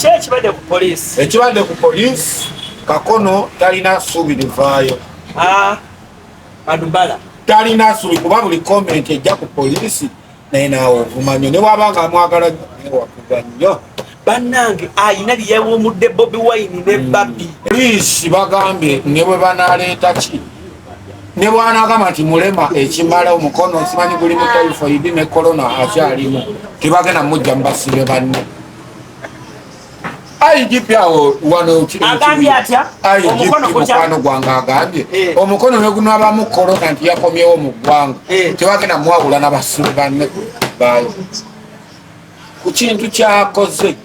Ki ekibadde ku poliisi? Ekibadde ku poliisi, Kakono talina ssuubi livaayo. Ah, Madubala talina ssuubi kuba buli comment ejja ku poliisi, naye naawe ovuma nnyo, ne bw'aba nga amwagala nnyo wakuva nnyo. Bannange, ayina bye yawomudde Bobi Wine ne Babi. Poliisi bagambye ne bwe banaleeta ki, ne bw'anaagamba nti mulema ekimala omukono simanyi guli mu typhoid ne corona akyalimu, tebagenda mujja mubasibe banne. IGP awo wano agambye atya? IGP mukwano gwange agambye omukono ne gunabamu korona nti yakomyewo mu ggwanga, tebagenda mwawula nabasibe banne baayo ku kintu kyakoze.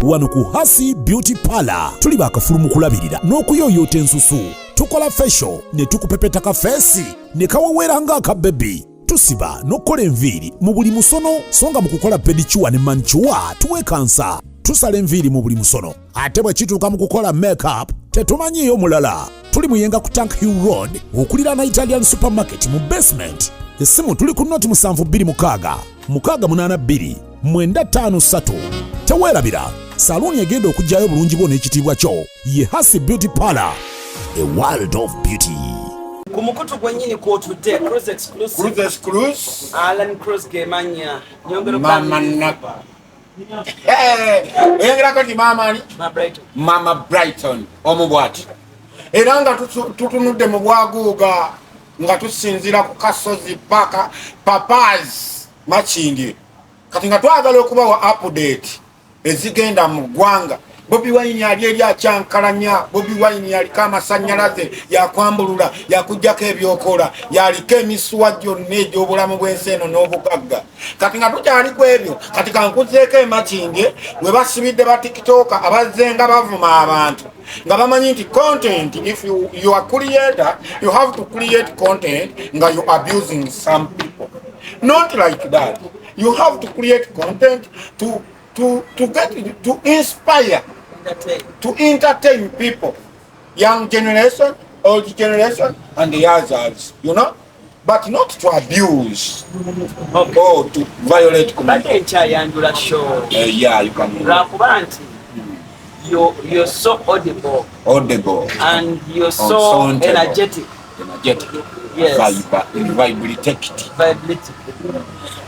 Wano ku Hasi Beauty Parlor tuli bakafulu mu kulabirira n'okuyooyoota ensusu. Tukola facial ne tukupepeta ka face ne kaweweera ng'akabebi. Tusiba n'okukola enviiri mu buli musono, so nga mu kukola pedicure ne manicure tuwekansa. Tusala enviiri mu buli musono, ate bwe kituuka mu kukola makeup tetumanyiiyo mulala. Tuli Muyenga ku Tank Hill Road, okuliraana Italian Supermarket mu basement. Essimu tuli ku 0726 682 953. Teweerabira, saluuni egenda okuggyayo obulungi bwo n'ekitiibwa kyo ye Hasi Beauty Parlor, a world of beauty. Ku mukutu gwennyini kwotudde, Cruise Exclusive. Cruise Cruise. Alan Cruz gemanya nyongero. Mama na oyongerako nti maama ani? Ma Brighton. Mama Brighton omu bwati, era nga tutunudde mu bwaguuga nga tusinziira ku kasozi paka Papas Makindye. Kati nga twagala okubawa update ezigenda mu ggwanga. Bobi Wine ali eri akyankalanya. Bobi Wine yaliko amasanyalaze, yakwambulula, yakugjako ebyokola, yaliko emisuwa gyonna egy'obulamu bw'ensi eno n'obugagga. Kati nga tukyali ku ebyo, kati kankuzeeko emakindye we basibidde ba TikToker abazzenga bavuma abantu nga bamanyi nti content, if you are creator, you have to create content nga you abusing some people. Not like that. You have to create content to get to inspire, Entertain. To entertain people, young generation, old generation and the others, but not to abuse or to violate community. Badde nkyayanjula show. Yeah, you can. Lwakuba nti you're so audible Audible. And you're so Unsauntable. Energetic. Energetic. Yes. Vibrate. Vibrating.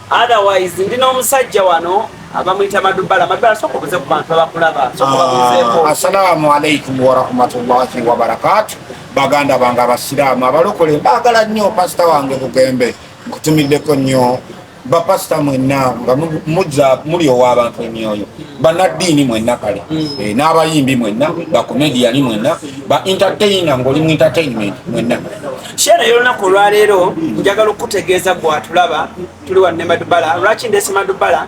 Otherwise ndi n'omusajja wano abamuyita Madubala. Madubala, sooka obuze ku bantu abakulaba, sooka babuzeeko. Assalamu alaikum warahmatullahi wabarakatu. Baganda bange abasiraamu, abalokole, mbaagala nnyo. Pasita wange Bugembe, nkutumiddeko nnyo. Bapasita mwenna nga muzza muli ow'abantu emyoyo, bannaddiini mwenna, kale n'abayimbi mwenna, bakomediyani mwenna, ba entertainer ng'oli mu entertainment mwenna. Show y'olunaku olwaleero njagala okukutegeeza gwatulaba, tuli wa ne Madubala. Lwaki ndeese Madubala?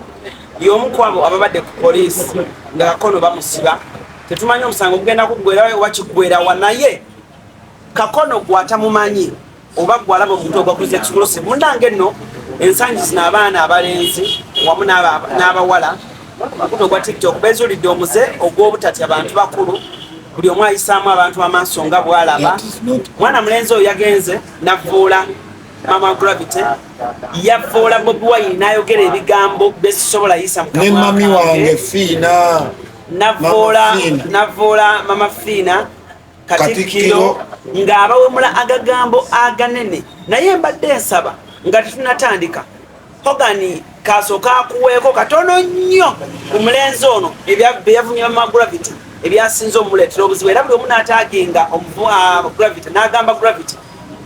Y'omu ku abo ababadde ku poliisi nga Kakono bamusiba. Tetumanyi omusango gugenda kuggwerawo oba kiggwerawa, naye Kakono gwatamumanyi oba gwalaba omuntu ogwa Cruise Exclusive, munange nno ensangi zino abaana abalenzi wamu n'abawala ku mukutu ogwa TikTok bezuulidde omuze ogw'obutatya bantu bakulu. Buli omu ayisaamu abantu amaaso nga bw'alaba. That is not Mwana mulenzi oyo yagenze navuula Mama Gravity, yavoola Bobi Wine n'ayogera ebigambo byesisobola yisa mu ne kamwa mami kange. Wange Fiina. Navoola Mama Fiina. navoola Mama Fiina, Katikkiro, Katikkiro. ng'abawemula agagambo aganene. Naye mbadde nsaba nga tetunatandika, Hogani kasooka akuweeko katono nnyo ku mulenzi ono bye yavumye Mama Gravity ebyasinze omuleetera obuzibu, era buli omu n'ataaginga Gravity n'agamba Gravity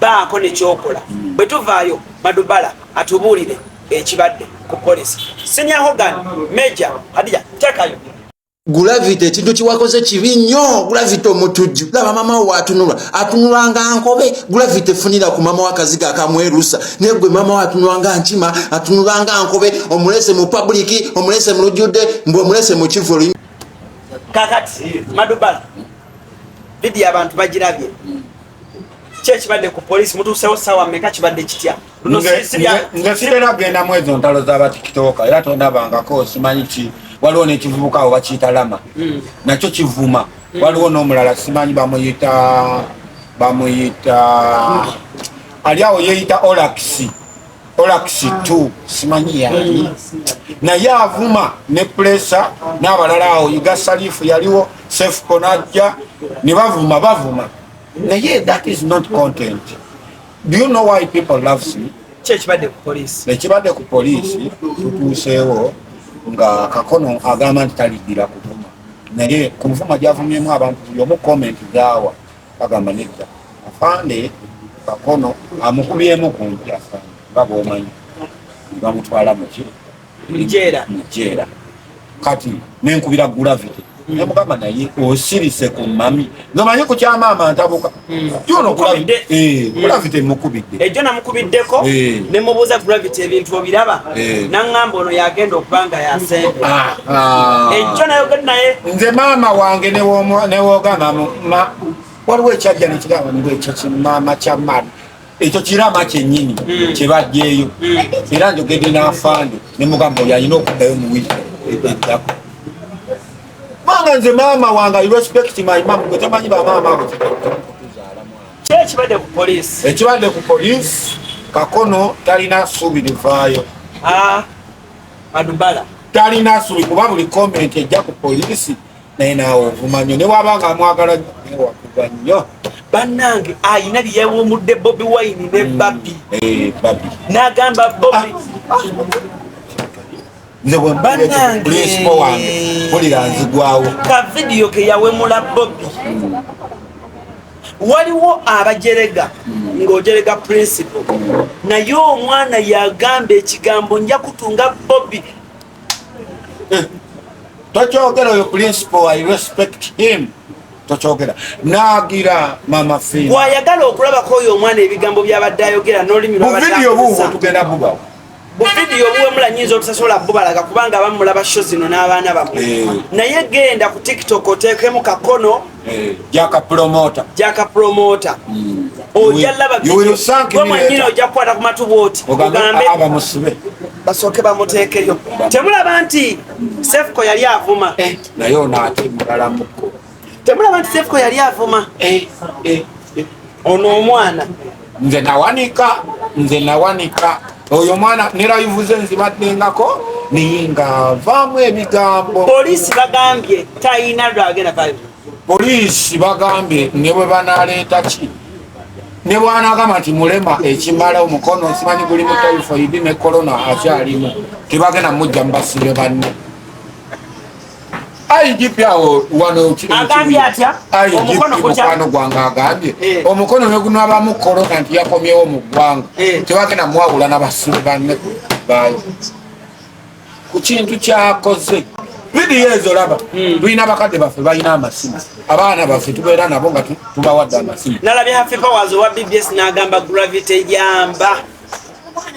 baako nekyokola. Bwe tuvaayo, Madubala atubuulire ekibadde ku polisi. Senior Hogan, Major Hadija, teekayo. Gravity, ekintu kiwakoze kibi nnyo. Gravity omutujju, laba mama wo atunula, atunula nga nkobe. Gravity, funira ku mama wakaziga akamwerusa. Naye gwe mama wo atunula nga nkima, atunula nga nkobe. Omulese mu public, omulese mu lujjudde, mbwe omulese mu kivulu. Kakati Madubala, video abantu bagirabye. Ki ekibadde ku polisi? Mutuusewo saawa mmeka? Kibadde kitya? Luno Nze sitera kugenda mu ezo ntalo z'abatikitoka, era tondabangako simanyi ki. Waliwo n'ekivubuka awo bakiyita Lama, nakyo kivuma. Waliwo n'omulala simanyi bamuyita ali awo yeeyita Olax. Olax 2 simanyi yani naye avuma ne pressure n'abalala awo Yiga Salifu yaliwo, Sefco najja ne bavuma bavuma, naye that is not content. Do you know why people loves me? Ki ekibadde ku poliisi? Ekibadde ku poliisi, tutuuseewo nga Kakono agamba nti taliddira kuvuma, naye ku nvuma gyavumyemu abantu, buli omu comment zaawa agamba nedda, afande Kakono amukubyemu kumpi afande nga bwomanyi, bamutwala muki? Mujeera. Mujeera. Kati nenkubira Gravity nemugamba, naye osirise ku mami ngomanyi ku kyamaama ntabuka yono. Mukubidde. Gravity mukubidde. Ejjo namukubiddeko ne mubuuza, Gravity, ebintu obiraba? Naŋŋamba ono yagenda okuba nga yasembe. Ah, ah. Ejjo nayogedde naye. Nze maama wange newogamba waliwo ekyajja nekigamba ngu ekyo kimaama kya maama, ekyo kirama kyennyini kyebajjeeyo. Era njogedde n'afande nemugamba oyo alina okuddayo mu wiiki eddako, kubanga nze maama wange, I respect my mom. Gwe tomanyi bamaama abo kituzaala mwana. Ki ekibadde ku poliisi? Ekibadde ku poliisi, Kakono talina ssuubi livaayo. Ah, Madubala. Talina ssuubi, kuba buli comment ejja ku poliisi, naye naawe ovuma nnyo, ne waba nga amwagala nnyo, naye wakuva nnyo. Bannange, ayina byeyawumudde Bobi Wine ne Babi. Eh, Babi. N'agamba Bobi. Nze bwe Bannange. Principal wange mpulira nzigwawo. Ka vidiyo ke yawemula Bobi, waliwo abajerega ng'ojerega principal, naye omwana yagamba ekigambo nja kutunga Bobi. Tokyogera. Oyo principal, I respect him. Tokyogera nagira mama Fina. Bw'ayagala okulabako oyo omwana ebigambo by'abadde ayogera n'olulimi Bu lw'abadde vidiyo buubwo. akozesa. Tugenda bubawo. Bu vidiyo obuwemula nyinza obutasobola bubalaga, kubanga abamulaba show zino n'abaana bammwe. Naye genda ku TikTok oteekemu Kakono. Jaka Promota. Jaka Promota, ojja laba. You will thank me Gwe mwennyini later. ojja kukwata ku matu bwoti ogambe ogambe abamusibe. Basooke bamuteekeyo. Temulaba nti Sefco yali avuma? Naye ono ate mulalamuko. Temulaba nti Sefco yali avuma ono omwana? Nze nawanika, nze nawanika oyo omwana ne live ze nzibaddengako, naye nga avaamu ebigambo. Poliisi bagambye tayina lwagenda vayo. Poliisi bagambye ne bwe banaleeta ki, ne bwanagamba nti mulema ekimala omukono simanyi guli mu typhoid ne corona akyalimu, tebagenda mujja mubasibe banne. IGP awo wano Agambye atya? IGP Omukono gutya? mukwano gwange agambye omukono ne gunabamu korona nti yakomyewo mu ggwanga, tebagenda mwawula nabasibe banne bayo ku kintu kyakoze. Vidiyo ezo laba, tulina bakadde baffe balina amasimu, abaana baffe tubeera nabo nga tubawadde amasimu. Nalabye Happy Powers owa BBS n'agamba Gravity yamba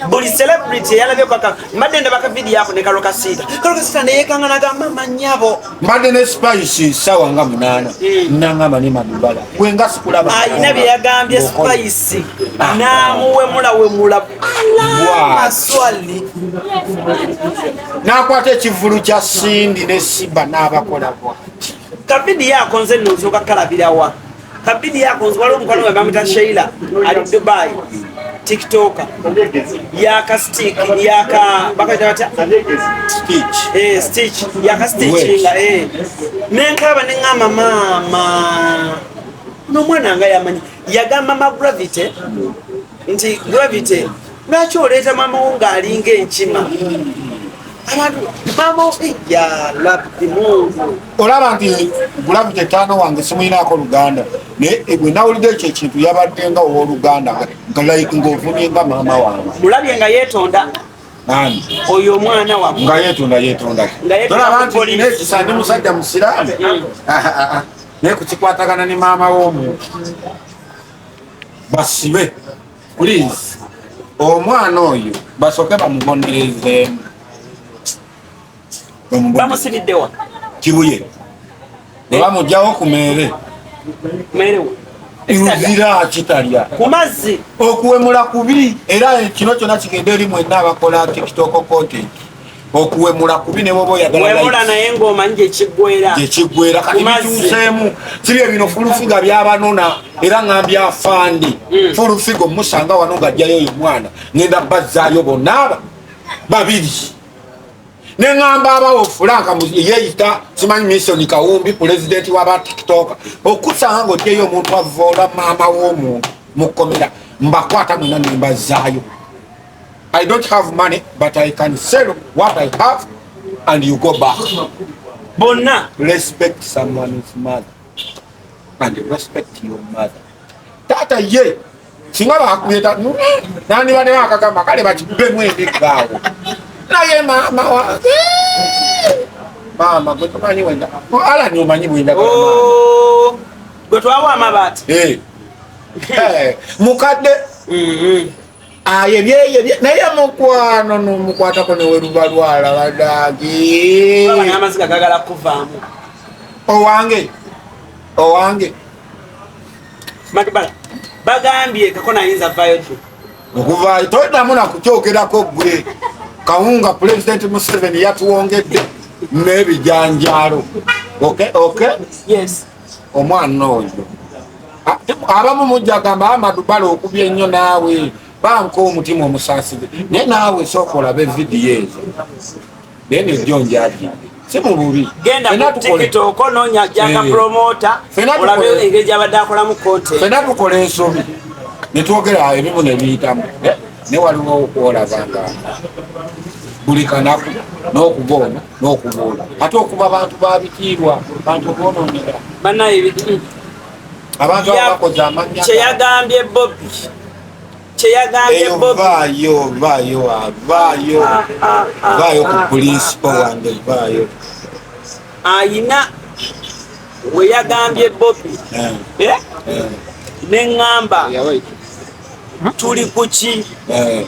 buli celebrity eyalabye kwaka. Mbadde ndaba ka vidiyo ako ne Kalokasiita, Kalokasiita neyekanga nagamba manyabo. Mbadde ne Spice sawa nga 8, nangamba ne Madubala gwe nga sikulaba. Ayina bye yagambye Spice n'amuwemulawemula maswali. Nakwata ekivulu kya Sindi ne Siba n'abakola bwati. Kavidiyo ako nze nno nsooka kalabirawa kavidiyo ako? Nze waliwo omukwano gwe bamuyita Sheila, ali Dubai, TikToker, yaka stick yaka bakaita batya? Stitch. Eh, stitch yaka stitchinga, nenkalaba neŋŋamba maama n'omwana nga yamanyi. Yagamba ma Gravity nti Gravity, lwaki oleeta maama wo ng'alinga enkima? Abantu maama wo, ya Rabbi Mungu. Olaba nti Gravity etaano wange simuyinaako luganda, naye bwe nawulidde ekyo ekintu yabadde nga owooluganda, nga like ng'ovumye nga maama wange. Mulabye nga yeetonda? Nani? Oyo omwana wammwe. Nga yeetonda, yeetonda. Nga yeetonda Tolaba ku nti poliisi. nina ekisa, ndi musajja musiraamu. Ah, ah, ah. Naye kukikwatagana ne maama w'omuntu, basibe please omwana oyo, basooke bamubonerezeemu. Bamubonereze. Bamusibiddewa? Kibuye, bwe bamugjawo ku meere. Meerewa? Luzira kitalya. Ku mazzi. Okuwemula kubi, era kino kyonna kigenda eri mwenna abakola TikTok content. Okuwemula kubi ne bwoba oyagala Wemula naye ng'omanyi gye kiggwera. Gye kiggwera. Kati Ku mazzi. bituuseemu kiri ebino fulufiga byabanona era ngambya afandi fulufiga omusanga wano ng'ajjayo oyo mwana ngenda bazzaayo bonna aba babiri neŋŋamba abawo Franka yeeyita simanyi Mission Kawumbi, pulezidenti waba TikTok, okusanga ng'ojjayo omuntu avoola maama w'omuntu mu kkomera, mbakwata mwena nembazzaayo. I don't have money, but I can sell what I have and you go back. Bonna. Respect someone's mother and respect your mother. Taata ye singa bakuyeta nandibadde akagamba kale bakikubemu emiggaawo, naye maama wange, maama gwe tomanyi wenda alani omanyi bwendagala. Oh, gwe twawa amabaati. Eh. Eh, mukadde aye byeye naye mukwano nomukwatako neweruba lwala badagi. Baba n'amaziga gagala kuvaamu. Owange, owange. Madubala bagambye Kakono ayinza vayo ddu. Okuva toddamu nakukyogerako gwe kawunga. Pulezidenti Museveni yatuwongedde n'ebijanjaalo. Okay, okay. Yes. Omwana oyo abamu mujja gamba amadubala okubya ennyo naawe banka omutima omusaasize, naye naawe sooka olabe vidiyo ezo, then ejjo njagidde si mu bubi. Genda Ffenna ku TikTok, noonya Jaka Eh. Promota, Ffenna olabe engeri gyabadde akolamu content. Ffenna tukola ensobi netwogera ebimu nebiyitamu. Eh, ne waliwo okwolaba nga buli kanaku n'okuboona n'okubuula ate okuba bantu babitiibwa, bantu bonoonera. Bannaye Abantu abo bakoze amanya. Kyeyagambye Bobi, kyeyagambye Eyo Bobi. Vaayo, vaayo, vaayo, vaayo ku principal wange, vaayo. Ayina we yagambye Bobi. Eh, Eh? eh, Neŋŋamba tuli ku ki? Eh.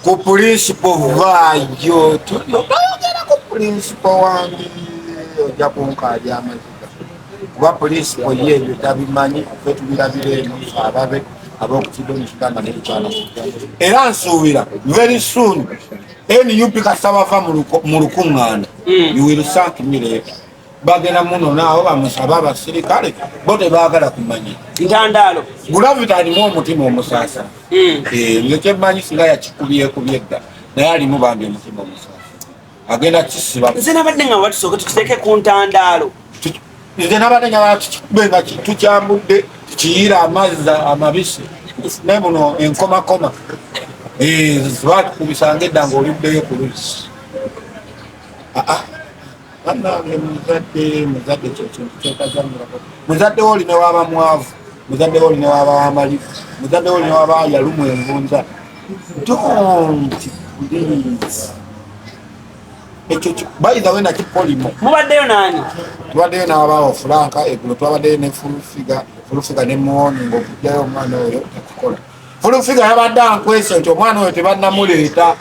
Ku principal vaayo, toyogera ku principal wange, ojja kunkaabya amaziga, kuba principal ye ebyo tabimanyi. Ffe tubirabira eno, ffe ababe ab'okutidde omukigamba nebikyala. Era nsuubira very soon NUP kasita bava mu lukuŋŋaana, you will thank me later. Bagenda muno naawo bamusabe abasirikale bo tebaagala kumanya. Ntandaalo. Gravity alimu omutima omusaasa. Eh, nze kyemmanyi singa yakikubyekubye edda, naye alimu bambi omutima omusaasa, agenda kisiba. Nze nabadde nga watusooke tukiteeke ku ntandaalo. Nze nabadde njagala tukikube nga tukyambudde, tukiyiire amazzi amabisi, naye muno enkomakoma. Eh, batukubisanga edda ng'oluddeyo ku luzzi. Ah, ah. Bannange, muzadde, muzadde kyekintu kyotazanyirako. Muzadde wo oli ne waba mwavu, muzadde wo oli ne waba wamalivu, muzadde wo oli ne waba yalumwa envunza, don't please. Ekyo by the way nakipolimo. Mubaddeyo naani? Tubaddeyo n'abaawo Franka eggulo, twabaddeyo ne Fulufiga. Fulufiga ne muwoni ngaokugjayo omwana oyo tekukola. Fulufiga yabadde ankwese nti omwana oyo tebannamuleeta,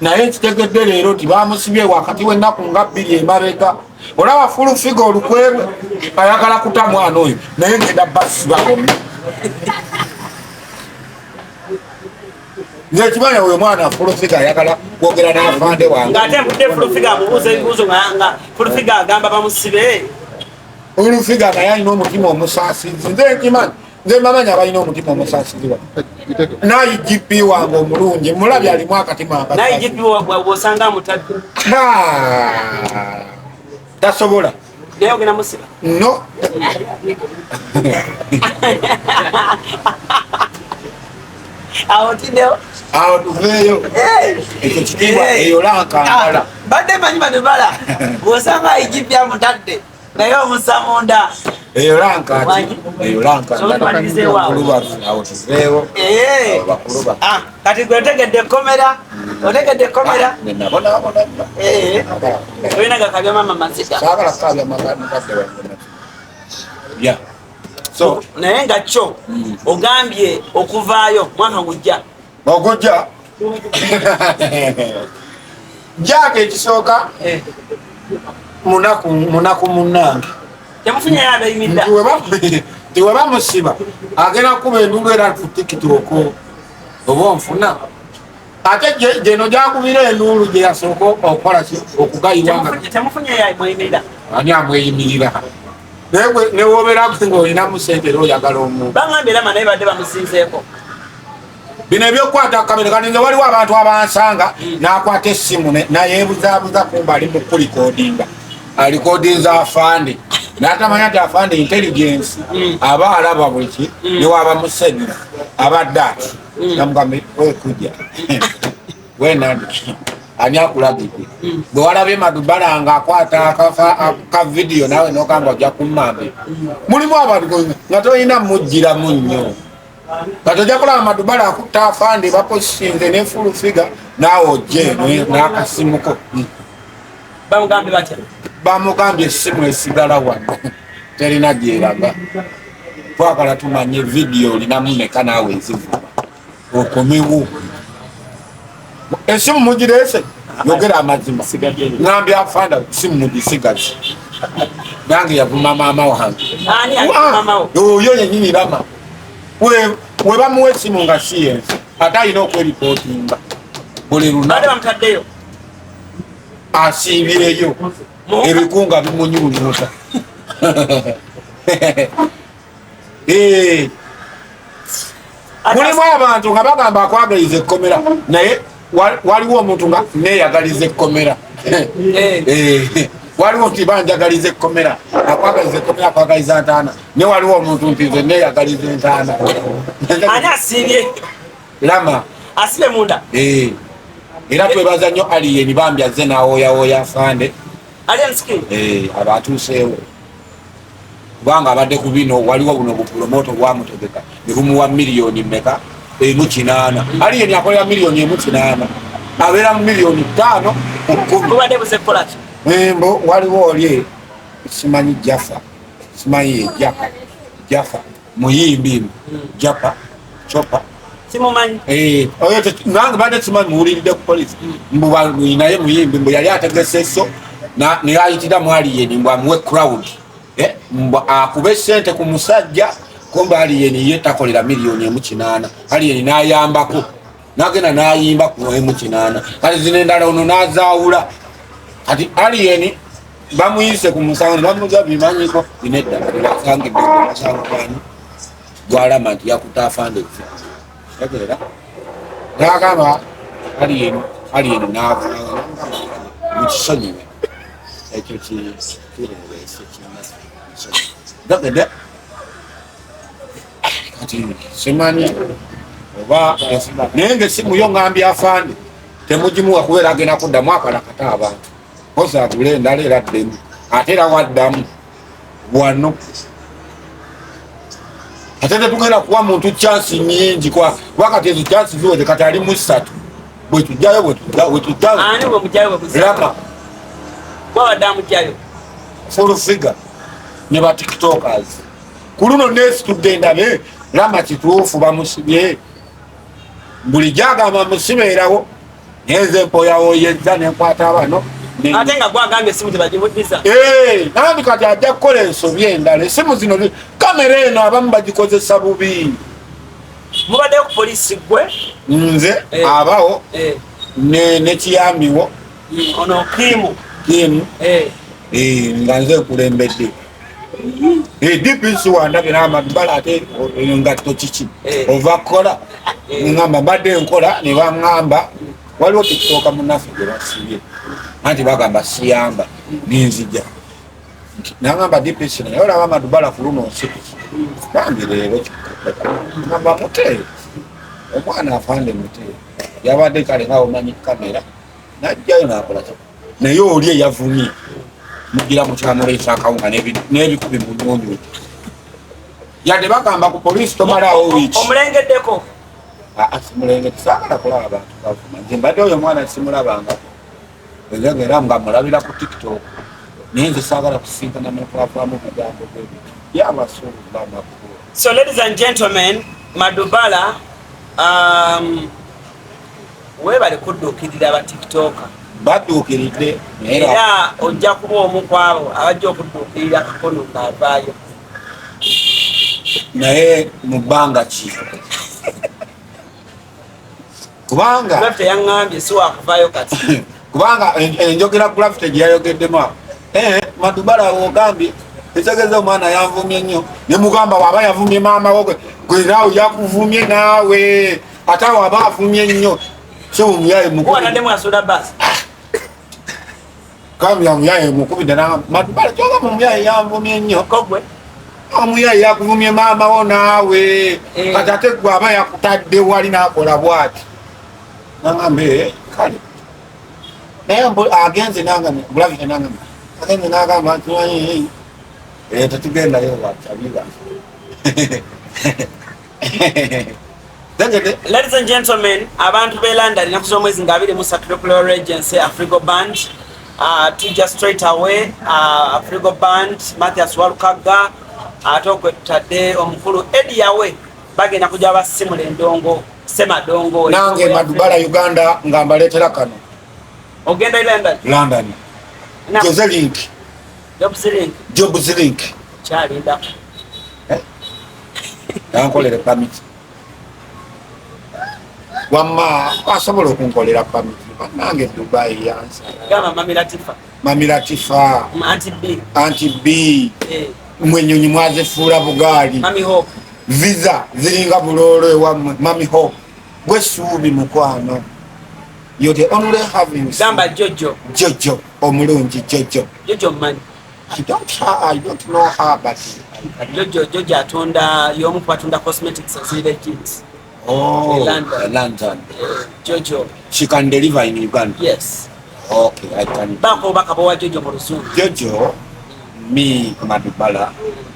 naye nkitegedde leero nti bamusibye wakati w'ennaku nga 2 emabega. Olaba Fulufiga olukwerwe ayagala kuta mwana oyo, naye ngenda basiba bonna. Nze ekimanya oyo mwana Fulufiga ayagala kwogera n'afande wange. Ng'ate nvudde Fulufiga amubuuza ebibuuzo nga Fulufiga agamba bamusibe. Olufiga naye alina omutima omusaasizi. Nze nkimanyi, nze mbamanyi abalina omutima omusaasizi wa naye GP wange omulungi mulabye alimu akatima. Naye GP bw'osanga amutadde. Tasobola. Naye ogenda musiba? No. Awo tiddewo. Awo tuveeyo, ekyo kitiibwa eyo lankankala. Badde manyi bano bala bw'osanga IGP amutadde naye omusa munda. Eyo lankati, eyo lankankuluba, awo tuveewo. Eh. Awo bakuluba. Ah, kati gwe otegedde ekkomera, otegedde ekkomera. Nabonabona. Eh. Olina gakabya mama maziga. Saagala kukabya mukadde wange ya so. Naye nga kyo ogambye okuvaayo mwaka gujja. Ogujja jaaka ekisooka munaku munaku munnange. Temufunyeyo abeeyimidda? Nti we bamusiba agenda kuba endulu era ku TikTok oba onfuna. Ate gyeno gyakubira enduulu gye yasooka okukola ki okugayiwa. Temufunye yamweyimirira. Ani amweyimirira? Naye newobeera ng'olinamu sente era oyagala omuntu. Bangambye era naye badde bamusinzeeko. Bino ebyokukwata kamera kati nze waliwo abantu abansanga n'akwata essimu nayeebuzaabuza kumba ali mu kulikodinga alikodinza afande n'atamanya nti afande intelligence mm. aba alaba buli ki mm. newaba museni abadde ati mm. namugamba wekujja wenandi ani akulagidde bwe walabye madubala nga akwata ka vidiyo nawe nogamba ojja kummambi mulimu abantu nga tolina mujjiramu nnyo kati ojja kulaba madubala akutta afande baposisinze ne full figure naawe ojje n'akasimuko bamugambye batya bamugambye essimu esigala wano terina gyeraga twagala tumanye vidiyo olinamu meka naawe ezivuma okomewo esimu mugireese yogera amazima ngambye afanda simu mugisigaze nange yavuma maama wange oyo yenyini rama webamuwa esimu nga si yensi ate alina okweripootinga buli lunaku asiibireyo ebikunga bimunyunyuta Eh. Mulimu abantu nga bagamba akwagaliza ekkomera naye waliwo omuntu nga neyagaliza ekkomera eh. Eh. Waliwo nti banjagaliza ekkomera akwagaliza ekkomera akwagaliza ntaana naye waliwo omuntu nti nze neyagaliza entaana. Ani asiibye? Lama asibe munda. Era twebaza nnyo Alien bambi azze n'awooyawooya afande Alien Skin aba atuuseewo kubanga abadde ku bino waliwo buno bupromoto bwamutegeka ne bumuwa miliyoni mmeka 1.8 Alien akolera miliyoni 1.8 abeera mu miliyoni 5 ku 10 bubadde buze kukola ki mbo waliwo oli simanyi Jaffa simanyi ye Jaffa Jaffa muyimbi Jaffa Chopa simumanyi eh oyo nange badde simanyi muwuliridde ku poliisi mbu naye muyimbi mbu yali ategese so naye ayitira mu Alien mbu amuwe crowd eh mbu akube sente ku musajja kumbe Alien ye takolera miliyoni 1.8 Alien n'ayambako n'agenda n'ayimba ku 1.8 kati zino endala ono n'azaawula kati Alien bamuyise ku musango ne bamuza bimanyiko binedda basangidde musango gwani gwalama nti yakuta afande tegeera n'agamba Alien Alien n'ava mukisonyiwe ekyo kireese kinnagede kati simanyi oba naye nga essimu yo ngambye afande temugimuwa kubeera agenda kuddamu akalakata abantu kozi agule endala era addemu ate era waddamu wano ate tetugenda kuwa muntu chansi nyingi kuba kati ezo chansi ziweze kati ali mu ssatu bwetujjayo bwetujjayo full figure ne ba tiktokers ku luno nesitudde ndabe lama kituufu bamusibye bulijjo agamba musibeerawo nze mpoyawoyezza nenkwata abano ate nga gwagambye esimu tebagimuddiza eh, nandi kati ajja kukola ensobi endala esimu zino kamera eno abamu bagikozesa bubi mubaddeyo ku poliisi gwe nze eh. abawo eh. nekiyambiwo mm, ono kimu kimu nga nze nkulembedde DPC wandabye n'amadubala ate engatto kiki ova kukola ngamba mbadde nkola ne baŋŋamba waliwo tiktoka munnaffe gye basibye anti bagamba siyamba nenzija nangamba DPC naye olaba amadubala ku luno nsi bambi leero ngamba mute omwana afande mute yabadde kale nga omanyi kamera najjayo nakola ki naye oli eyavumye mugira mukyamuleesa akawunga n'ebikubi munyunyu yadde bagamba ku poliisi tomalawo wiiki omulengeddeko simulengedde saagala kulaba bantu bavuma nze mbadde oyo omwana simulabangako era nga mulabira ku tiktok naye nze saagala kusinkana muntu avaamu bigambo bwebityo yabasuubula amakulu. So ladies and gentlemen, Madubala webale kudduukirira ba tiktoker badduukiridde era ojja kuba omu ku abo abajja okudduukirira Kakono ng'avaayo naye mu bbanga ki Kubanga Gravity yaŋŋambye si wakuvaayo kati. Kubanga enjogera Gravity gye yayogeddemu awo, Madubala ogambye ekitegeeza omwana yanvumye nnyo, ne mugamba waba yavumye maama wo, gwe naawe yakuvumye naawe, ate awo aba avumye nnyo. So omuyaye Wataddemu asuula basi. Gambya omuyaye mukubidde nagamba Madubala kyogamba omuyaye yanvumye nnyo. Kogwe. Omuyaye yakuvumye maama wo naawe. Kati ate gwe aba yakutadde wali nakola bwati, nagamba, "Eh, kale naye agenze nangamba Gravity nangamba agenze nagamba nti tetugendayo wakyabira." Tegede. Ladies and gentlemen, abantu b'e London, ennaku z'omwezi nga 23, Royal Regency Afrigo Band. Tujja straight away, Afrigo Band, Mathias Walukagga, ate okwe tutadde omukulu Eddie Yawe, bagenda kujja basimula endongo Semadongo. Nange Madubala Uganda nga mbaleetera kano. Ogenda e London? London. Jose Link. Jobs Link. Jobs Link. Kyalinda. Yankolera permit, wamma asobola okunkolera permit bannange Dubai yansala. Gamba Mami Latifa. Mami Latifa. Auntie B. Auntie B. Mwenyonyi mwazifuula bugaali. Mami Hope. Visa ziringa buloolo ewammwe. Mami Hope, gwe suubi mukwano, you the only having. Gamba Jojo. Jojo omulungi, Jojo. Jojo mmanyi. I don't know her, but Jojo atunda, y'omu ku batunda cosmetics eziri legit. Oh. In London. London. Jojo. She can deliver in Uganda? Yes. Okay, I can. Bako obubaka bwowa Jojo mu Luzungu. Jojo, me Madubala,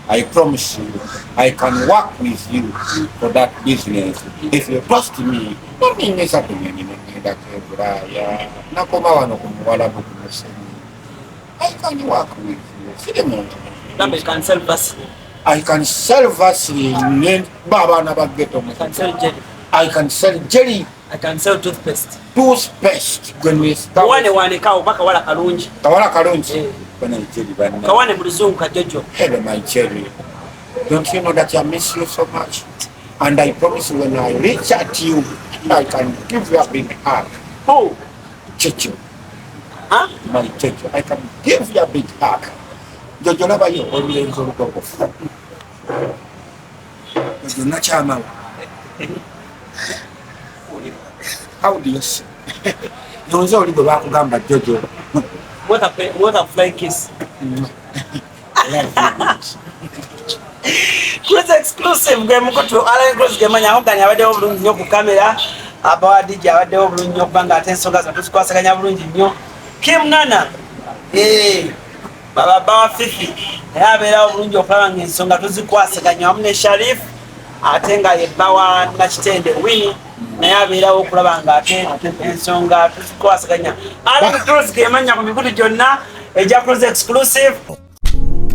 I promise you I can work with you for that business if you trust me. Noninyesa kunyonyi nengendako e Bulaaya, nakoma wano ku Muwalabu ku musenyi. I can work with you, siri muntu. Gamba you can sell Vaseline. I can sell Vaseline ne ba abaana ba ghetto. I can sell jelly. I can sell jelly. I can sell toothpaste. Toothpaste gwe nwesita. Wane waneka obubaka wala kalungi. Kawala kalungi. Bana jelly banna. Kawane mu Luzungu ka Jojo. Hello, my cherry. Don't you know that I miss you so much? And I promise when I reach at you, I can give you a big hug. Who? Jojo. Huh? My Jojo. I can give you a big hug. Jojo labayo olulenzi olugogofu. Jojo nakyamawo. How do you see? Nonze oli gwe bakugamba Jojo. What a flying kiss. I love you. Cruise Exclusive gwe mukutu, Alan Cruise gemanya ahoganya abaddewo bulungi nnyo ku kamera, abawa DJ abaddewo bulungi nnyo okubanga ate ensonga zino tuzikwasaganya bulungi nnyo. Kim Nana, baba bawa Fifi naye abeerawo bulungi okulaba nga ensonga tuzikwasaganya wamu ne Sharif, ate nga ye bba Nakitende Winnie naye abeerawo okulaba nga ate ensonga tuzikwasaganya. Alan Cruise gemanya ku mikutu gyonna egya Cruise Exclusive.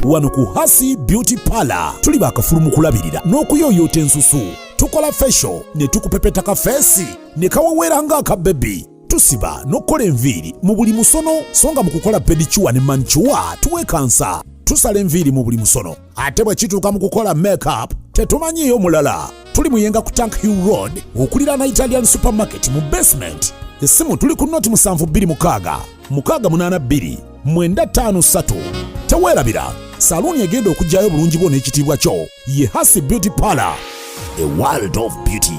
Wano ku Hasi Beauty Parlor tuli bakafulu mu kulabirira n'okuyooyoota ensusu. Tukola facial ne tukupepeta ka face ne kaweweera ng'akabebi. Tusiba n'okukola enviiri mu buli musono, so nga mu kukola pedicure ne manicure tuwekansa. Tusala enviiri mu buli musono, ate bwe kituuka mu kukola makeup tetumanyiiyo mulala. Tuli Muyenga ku Tank Hill Road okuliraana Italian Supermarket mu basement. Essimu tuli ku 0726 682 953. Teweerabira, saluuni egenda okuggyayo obulungi bwo n'ekitiibwa kyo ye Hasi Beauty Parlor, a world of beauty.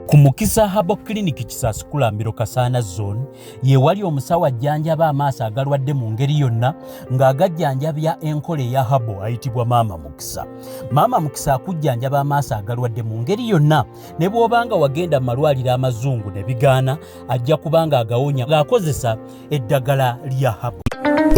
Ku Mukisa Herbal Clinic, Kisaasi Kulambiro, Kasaana Zone, ye wali omusawo ajjanjaba amaaso agalwadde mu ngeri yonna ng'agajjanjabya enkola eya herbal, ayitibwa Maama Mukisa. Maama Mukisa akujjanjaba amaaso agalwadde mu ngeri yonna, ne bw'obanga wagenda mu malwaliro amazungu ne bigaana, ajja kubanga agawonya ng'akozesa eddagala lya herbal.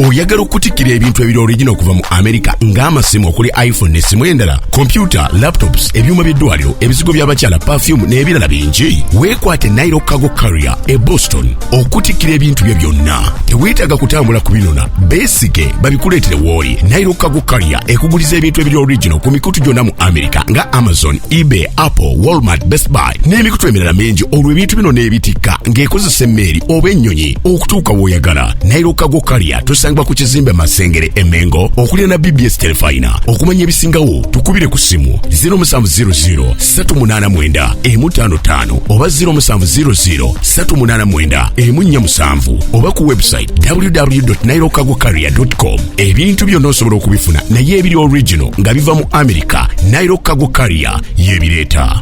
Oyagala okutikkira ebintu ebiri original okuva mu Amerika, ng'amasimu okuli iPhone n'essimu endala, kompyuta, laptops, ebyuma by'eddwaliro, ebizigo by'abakyala, perfume n'ebirala bingi? Weekwate Nairo Cargo Carrier e Boston okutikkira ebintu byo byonna. Teweetaaga kutambula kubinona, beesige babikuleetere w'oli. Nairo Cargo Carrier ekuguliza ebintu ebiri original ku mikutu gyonna mu America nga Amazon, eBay, Apple, Walmart, Best Buy n'emikutu emirala mingi, olwo ebintu bino n'ebitikka ng'ekozesa emmeeri oba ennyonyi okutuuka w'oyagala. Nairo Cargo Carrier tusangibwa ku kizimbe Masengere e Mengo okuliraana BBS Terefayina. Okumanya ebisingawo tukubire ku ssimu 0700 389 155 oba 0700 389 147 oba ku website www.nilocargocarrier.com. Ebintu byonna osobola okubifuna naye ebiri original nga biva mu America, Nile Cargo Carrier yebireeta.